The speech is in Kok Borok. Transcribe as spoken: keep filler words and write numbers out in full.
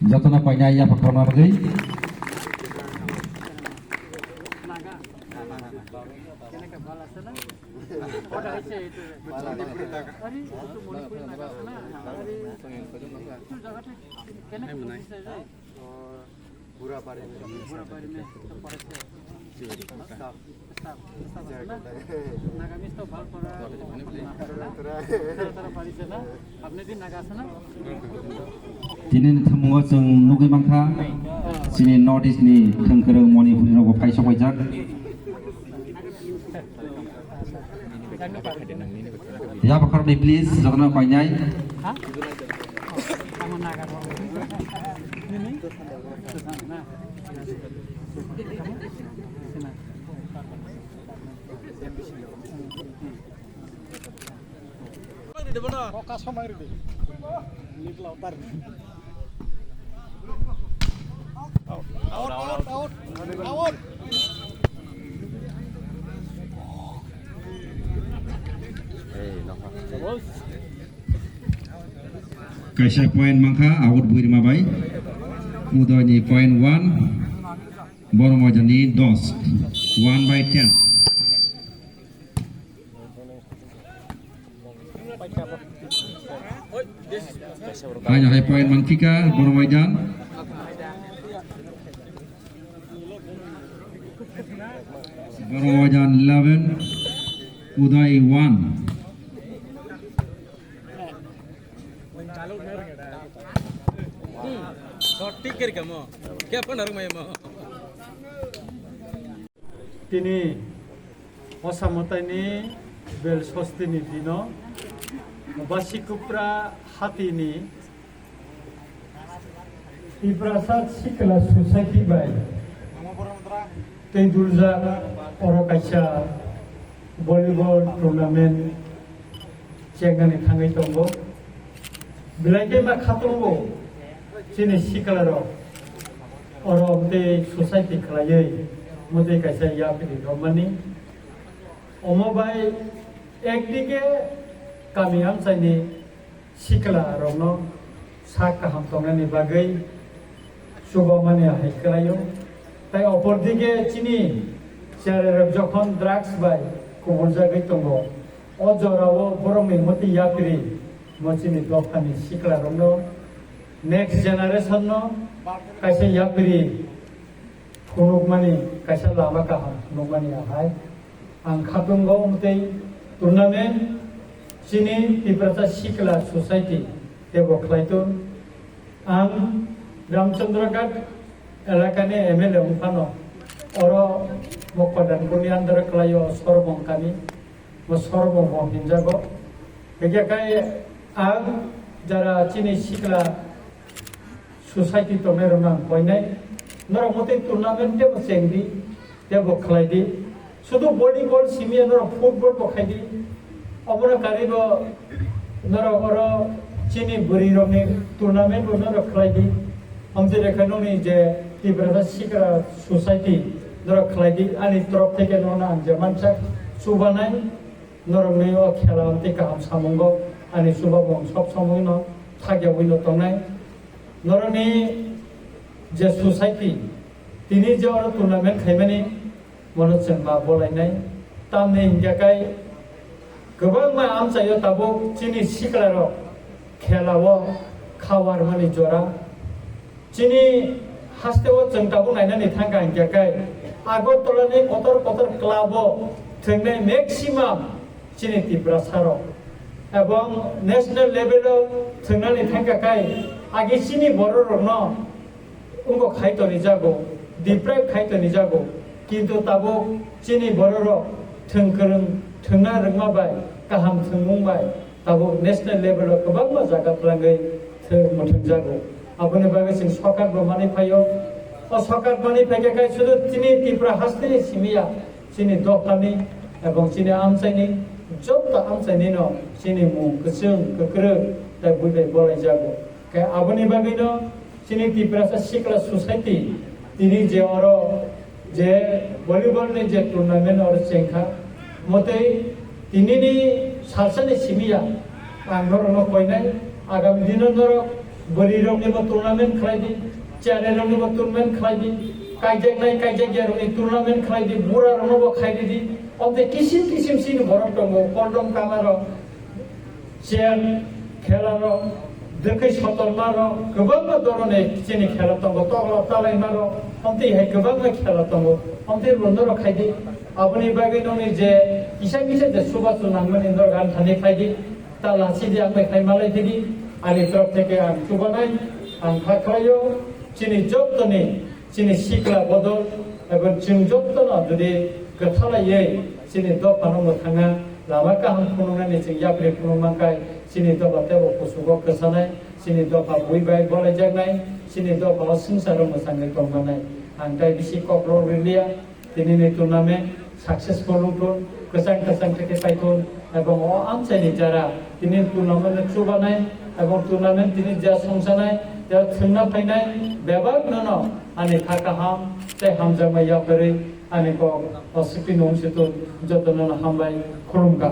Jotono painai yapha khorokna bagwi. Burabari. Burabari mein to padai se. Staff. Staff, staff ase na? Nagamese to bhal pora. Tara, tara. Tara, tara pari se na? Apni bhi Naga ase na? Tini ni thwngmung o chwng nugwi mankha, chini North East ni thwngkwrwng Manipuri rok bo phai sok paijak. Ya bakhar ni please, jotono painai. Kaisa point mankha, out Buirima bai. Udoini point one, Boromajani dos, one by ten. Hai, hai, point manphika, Boromaidan. Boromaidan eleven, Uday one. Tini Osa Mwtaini Bel Sostini dino Basikupra hatini Tiprasa Sikla Society bai tei duljak oro kaisa volleyball tournament chengnani thangwi tongo. Belai khe ma khatungo chini sikla rok oro tei society khlaiwi motwi kaisa yapri romani. Omo bai ekdike kami amchaini sikla rokno sak kaham tongnani bagwi chubamani hai khlaio. Tai opor dike chini cherai rok jokhon drugs bai kubuljagwi tongo, o jorao borokni motwi yapri mo chini dophani sikla rokno, next generation no kaisa yapri phunukmani, kaisa lama kaham phunukmani ahai. Ang khatungo wngtwi tournament chini Tiprasa Sikla Society tebo khlaitu. Ang Ramchandra Ghat elakani M L A wngphano oro Mokpadanpurni under khlaio Sorbong kami. Bo Sorbong bo hinjago. Hingke kai ang jara chini sikla society tongnai rokno ang koinai, norok motwi tournament tebo chengdi, tebo khlaidi. Sudu volleyball simiya norok football bo khaidi. Obono karibo norok oro chini bwrwi rokni tournament bo norok khlaidi. Amtwi rekha nokni je Tiprasa Sikla Society norok khlaidi, ani torop theke nono ang je mansak chubanai. Norokni o khela amtwi kaham samungo ani chubamung sob somoi no thakyawi no tongnai. Norokni je society tini je oro tournament khaimani mono chwng ma bolainai. Tamni hinkhe kai kwbangma amchaio tabuk chini sikla rok khela o khawarmani jora. Chini haste o chwng tabuk nainani thangkha hinkhe kai Agartala ni kotor kotor club o thwngnai maximum chini Tiprasa rok ebong national level o thwngnani thangkha kai agi chini borok rokno wngkok khai toni jago, deprive khai toni jago, kintu tabuk chini borok rok thwng kwrwng, thwngna rwngma bai, kaham thwngmung bai, tabuk national level o kwbangma jaga twlangwi thwng mwthangjago. Aboni bagwi chwng sokar bo manwi phaio. O sokar manwi phaikha khe sudu chini Tripura hasteni simi ya, chini dophani ebong chini amchaini joto amchaini no chini mung kwchwng kwkrwk tei buibai bolaijago. Khe aboni bagwino chini Tiprasa Sikla Society tini je oro je volleyball ni je tournament oro chengkha, motwi tinini salsani simi ya ang norokno koinai, agami dino norok Bwrwi rokni bo tournament khlai di, chwrai rokni bo tournament khlai di, kaijaknai kaijakya rokni tournament khlai di, bura rokno bo khai di. Omte kisim kisim sini borok tongo, koldom kama rok, chair khela rok, dwkhwi sotorma rok, kwbangma doroni chini khela tongo, tokla talaima rok, omte hai kwbangma khela tongo, omte bo norok khai di. Aboni bagwi nokni je kisa kisa je chubachu nangmani norok ani thani khai di. Ta lachidi ang bai khai malai thidi, ani torop theke ang chubanai, ang kha khlaio, chini jottoni, chini sikla bodol, ebong chwng jottono jodi kwthalaiwi chini dophano mwthangna lama kaham phunuknani chwng yapri phunuk mankhai, chini dopha teibo kuchugo kwchanai, chini dopha bui bai bolaijaknai, chini dopha o swngcharo mwchangwi tongmanai. Ang tai bisi kokrok rwliya, Tinini tournament successful wngthun, kwchang kwchang khe khe paithun, ebong o amchaini jara tini tournament no chubanai, ebong tournament tini ja songsanai, ja thwngna phainai, bebak nono ani kha kaham tei hamjakma yapharwi ani kok o swkti nung situ joto nono hambai khulumkha.